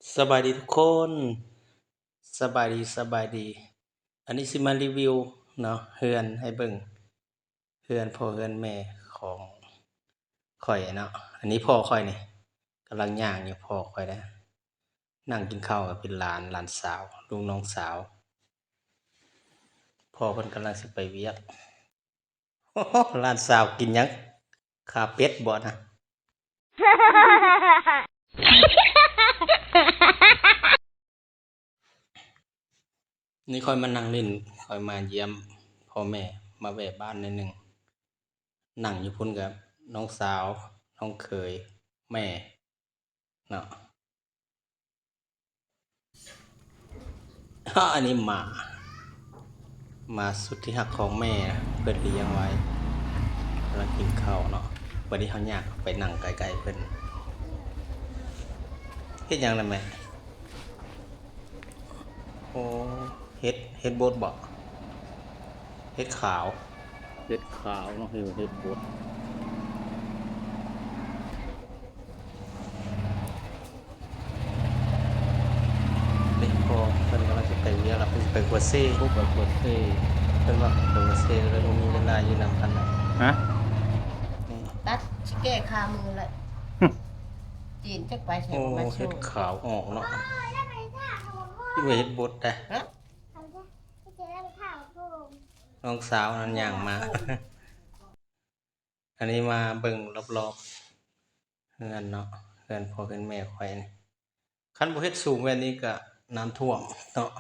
ສະບາຍດີທຸກຄົນ ສະບາຍດີ ສະບາຍດີ. ອັນນີ້ຊິມາຣີວິວເນາະ ເຮືອນໃຫ້ເບິ່ງ ເຮືອນພໍ່ເຮືອນແມ່ຂອງຂ້ອຍເນາະ. ອັນນີ້ພໍ່ຂ້ອຍນີ້ ກຳລັງຍ່າງຢູ່ ພໍ່ຂ້ອຍນະ ນັ່ງກິນເຂົ້າກັບເປັນຫຼານ ຫຼານສາວ ລູກນ້ອງສາວ. ພໍ່ເພິ່ນກຳລັງຊິໄປວຽກ. ໂອ້ໂຫ ຫຼານສາວກິນຫຍັງ? ຂາເປັດບໍນະ? ນີ້ຂ້ອຍມານັ່ງຫຼິ້ນ ຂ້ອຍມາຢ້ຽມພໍ່ແມ່ ມາແວ່ບ້ານໜ້ອຍໜຶ່ງ. ນັ່ງຢູ່ພຸ້ນກັບນ້ອງສາວ ນ້ອງເຂີຍ ແມ່ເນາະ. ອັນນີ້ໝາ ໝາສຸດທີ່ຮັກຂອງແມ່ ເພິ່ນລ້ຽງໄວ້ ກຳລັງກິນເຂົ້າເນາະ. ບັດນີ້ເຮົາຍ່າງໄປນັ່ງໃກ້ໆເພິ່ນ. ເຮັດຫຍັງນະແມ່? ໂອ້ ເຫັດ ເຫັດບົດບໍ? ເຫັດຂາວ ເຫັດຂາວເນາະ ເຫັດ ເຫັດບົດ. ເດັກພໍ່ເພິ່ນກຳລັງຊິໄປວຽກລະ ເພິ່ນຊິໄປຂົວເຊ ໄປຂົວເຊ ເພິ່ນວ່າໄປຂົວເຊ ເລີຍບໍ່ມີເວລາຢູ່ນຳກັນນະ. ຮະ? ຕັດ ຊິແກ້ຄາມືລະ. ຈີນຈັກໄປໃສ ໂອ້ ມາໂຊ ເຫັດຂາວອອກເນາະ ຄິດວ່າເຫັດບົດໄດ໋. ຮະ? ນ້ອງສາວນັ້ນຍ່າງມາ. ອັນນີ້ມາເບິ່ງລອບໆເຮືອນເນາະ ເຮືອນພໍ່ເຮືອນແມ່ຂ້ອຍນີ້. ຄັນບໍ່ເຮັດສູງແບບນີ້ກະນ້ຳຖ້ວມເນາະ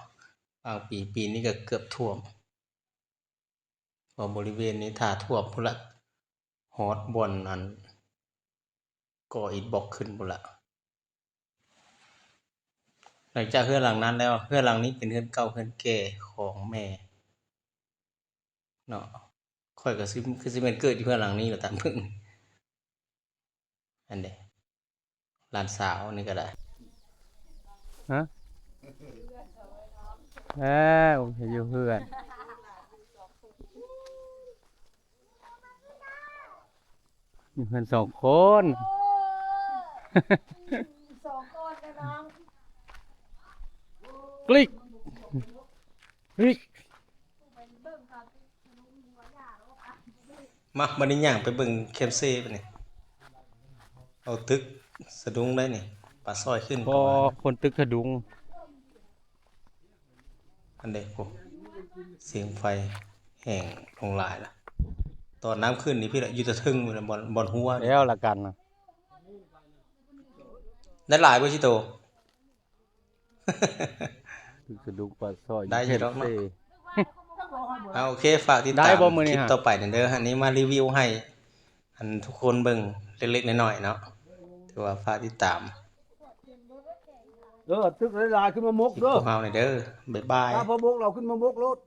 ບາງປີ ປີນີ້ກະເກືອບຖ້ວມ ເພາະບໍລິເວນນີ້ຖ້າຖ້ວມພຸ້ນລະ ຮອດບ່ອນອັນ ກໍ່ອິດບລັອກຂຶ້ນພຸ້ນລະ. ຫຼັງຈາກເຮືອນຫຼັງນັ້ນແລ້ວ ເຮືອນຫຼັງນີ້ເປັນເຮືອນເກົ່າເຮືອນແກ່ຂອງແມ່ເນາະ. ຂ້ອຍກໍຊິ ຄືຊິແມ່ນເກີດຢູ່ເຮືອນຫຼັງນີ້ລະຕາມເບິ່ງ. ອັນເດ ຫຼານສາວນີ້ກໍໄດ້. ຮະ? ແລ້ວ ຢູ່ເຮືອນ. ຢູ່ເຮືອນສອງຄົນ ສອງຄົນນະນ້ອງ. ກລິກ ກລິກ. ມາ ບັດນີ້ຍ່າງໄປເບິ່ງແຄມເຊບັດນີ້. ເອົາຕຶກສະດຸ້ງໄດ້ນີ້ ປາຊອຍຂຶ້ນ ບໍ່ ຄົນຕຶກສະດຸ້ງ. ອັນເດ ໂອ້ ສຽງໄຟແຫ້ງລົງຫຼາຍລະ. ຕອນນ້ຳຂຶ້ນນີ້ພີ້ລະ ຢູ່ແຕ່ເທິງພຸ້ນລະ ບ່ອນ ບ່ອນຫົວ ແລ້ວລະກັນນະ. ໄດ້ຫຼາຍບໍ່ຊິໂຕ? ກະດູກປາຊອຍ ໄດ້ຢູ່ດອກເນາະ. ເອົາ ໂອເຄ ຝາກຕິດຕາມຄລິບຕໍ່ໄປແດ່ເດີ. ອັນນີ້ມາຣີວິວໃຫ້ ອັນທຸກຄົນເບິ່ງເລັກໆນ້ອຍໆເນາະ ຖືວ່າຝາກຕິດຕາມ. ເອີ ຕຶກຫຼາຍໆຂຶ້ນມາໝົກເດີ ພວກເຮົານີ້ເດີ. ບາຍບາຍ. ຖ້າບໍ່ໝົກ ເຮົາຂຶ້ນມາໝົກໂລດ.